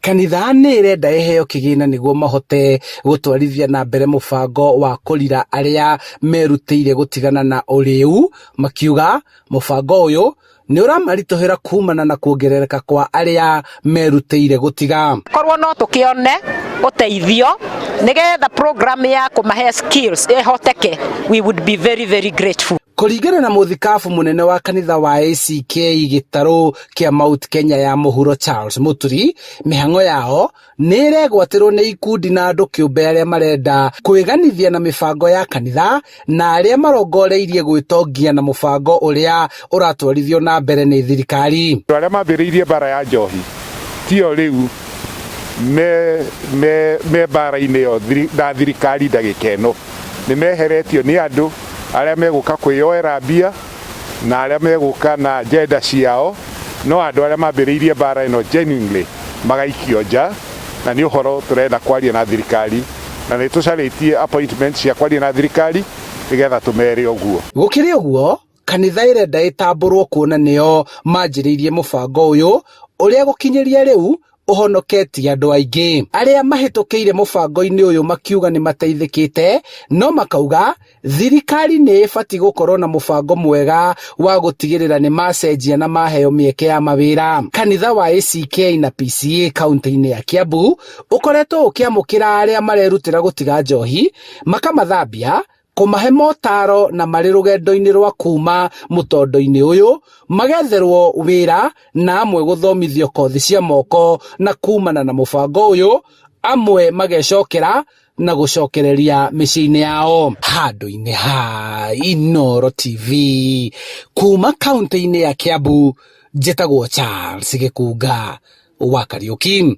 Kanitha nĩ ĩrenda ĩheo kĩgĩna nĩguo mahote gũtwarithia na mbere mũbango wa kũrira arĩa merutĩire gũtigana na ũrĩu, makiuga mũbango ũyũ nĩ ũramaritũhĩra kumana na kuongerereka kwa arĩa merutĩire gũtiga. Korwo no tũkĩone ũteithio nĩgetha program ya kũmahe skills ĩhoteke, we would be very very grateful. Kũringana na mũthikabu mũnene wa kanitha wa ACK gĩtarũ kĩa Mount Kenya ya mũhuro Charles Mũturi, mĩhang'o yao nĩ ĩregwatĩrwo nĩ ikundi na andũ kĩũmbe arĩa marenda kwĩganithia na mĩbango ya kanitha na arĩa marongoreirie gwĩtongia na mũbango ũrĩa ũratwarithio na mbere nĩ thirikari. Andũ arĩa mambĩrĩirie mbara ya njohi tio rĩu me me me mbara-inĩ ĩyo na thirikari ndagĩka ĩno. Nĩ meheretio nĩ andũ arĩa megũka kwĩyoera mbia na arĩa megũka na agenda ciao, no andũ arĩa mambĩrĩirie mbara ĩno genuinely magaikio nja, na nĩ ũhoro tũrenda kwaria na thirikari, na nĩ tũcarĩtie appointment cia kwaria na thirikari nĩgetha tũmere ũguo. Gũkĩrĩ ũguo, kanitha ĩrenda ĩtambũrwo kuona nĩo manjĩrĩirie mũbango ũyũ ũrĩa gũkinyĩria rĩu ũhonoketie andũ aingĩ. Arĩa mahĩtũkĩire mũbango-inĩ ũyũ makiuga nĩ mateithĩkĩte, no makauga thirikari nĩ ĩbatiĩ gũkorwo na mũbango mwega wa gũtigĩrĩra nĩ macenjia na maheo mĩeke ya mawĩra. Kanitha wa ACK na PCEA kaunti-inĩ ya Kiambu ũkoretwo ũkĩamũkĩra arĩa marerutĩra gũtiga njohi, makamathambia, kũmahe motaro na marĩ rũgendo-inĩ rwa kuma mũtondo-inĩ ũyũ magetherwo wĩra na amwe gũthomithio kothi cia moko, na kumana na mũbango ũyũ amwe magecokera na gũcokereria mĩciĩ-inĩ yao. Handũ-inĩ ha Inooro TV kuma kaunti-inĩ ya Kiambu, njĩtagwo Charles Gĩkunga wa Kariũki.